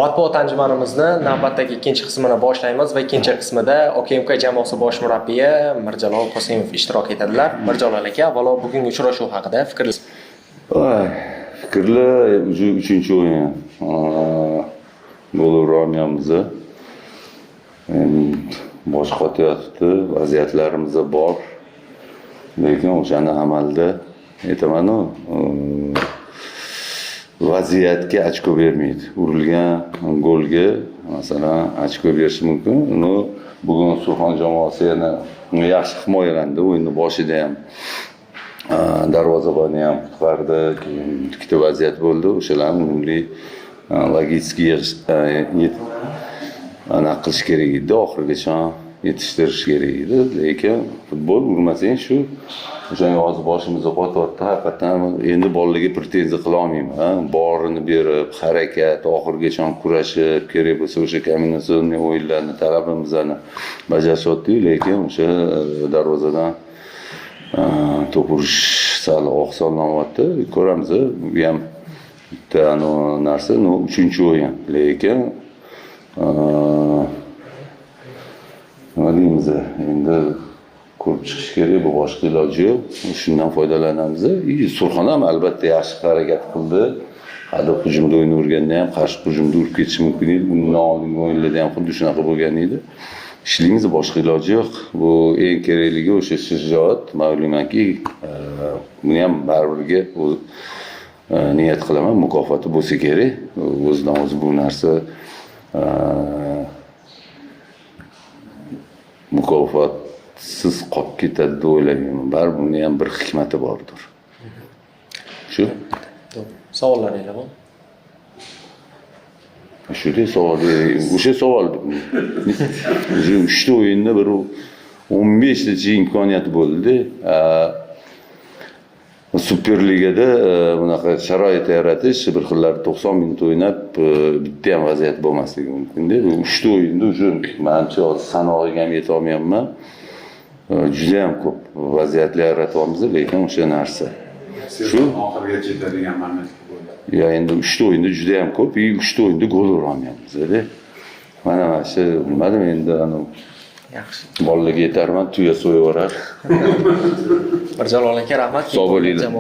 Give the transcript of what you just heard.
Matbuot anjumanimizni navbatdagi ikkinchi qismini boshlaymiz va ikkinchi qismida OKMK jamoasi bosh murabbiyi Mirjalol Qosimov ishtirok etadilar. Mirjalol aka, avvalo bugungi uchrashuv haqida fikringiz. Voy, fikrlar, уже uchinchi o'yin. Gol ura olmayapmiz. Endi bosh qotyapti, vaziyatlarimiz bor. Lekin o'shani amalda aytamanu, vaziyatga ochko bermaydi. Urilgan golga, masalan, ochko berishi mumkin. Uni bugun Surxon jamoasi yana yaxshi himoyalandi. O'yinni boshida ham darvozabonni ham qutqardi. Keyin ikkita vaziyat bo'ldi. O'shalarni unumli, логически anaqa qilish kerak edi. Oxirigacha yetishtirish kerak edi. Lekin futbol, urmasang shu. O'shanga hozir boshimizga qotyapti. Haqiqatdan endi bolalarga претензия qila olmayman. Borini berib, harakat, oxirigacha kurashib, kerak bo'lsa, o'sha комбинационный o'yinlarni, talabimizni bajarishyapti, lekin o'sha darvozadan to'p urish sal oqsoqlanyapti. Ko'ramiz, bu ham bitta anavi narsa, ну, uchinchi o'yin. Lekin nima deymiz, endi ko'rib chiqish kerak, bu boshqa iloji yo'q. Shundan foydalanamiz. И Surxon ham albatta yaxshi harakat qildi. Hali hujumda o'ynayverganda ham qarshi hujumda urib ketishi mumkin edi. Undan oldingi o'yinlarda ham xuddi shunaqa bo'lgan edi. Ishlaymiz, boshqa iloji yo'q. Bu eng kerakligi o'sha shijoat. Man o'ylaymanki, buni ham baribirga niyat qilaman, mukofoti bo'lsa kerak. O'zidan o'zi bu narsa mukofotsiz qolib ketadi deb o'ylamayman. Baribir buni ham bir hikmati bordir. Shu. Savollaringiz bormi? Shuda savol, o'sha savol. Уже uchta o'yinda bir 15tacha imkoniyat bo'ldi. Superligada bunaqa sharoit yaratish, bir xillar 90 minut o'ynab, bitta ham vaziyat bo'lmasligi mumkinda. Bu uchta o'yinda уже, manimcha, hozir sanog'iga ham yetolmayapman. Judayam ko'p vaziyatlar yaratyapmiz, lekin o'sha narsa. Sezon oxirigacha yetadigan moment bo'ldi. Ya, endi uchta o'yinda judayam ko'p, и uchta o'yinda gol urolmayapmiz. Mana shu, bilmadim endi, anavi Yaxshi. bolalarga yetarman, tuya so'yib yuborar. Mirjalol aka, rahmat. Sog' bo'linglar. Jamoa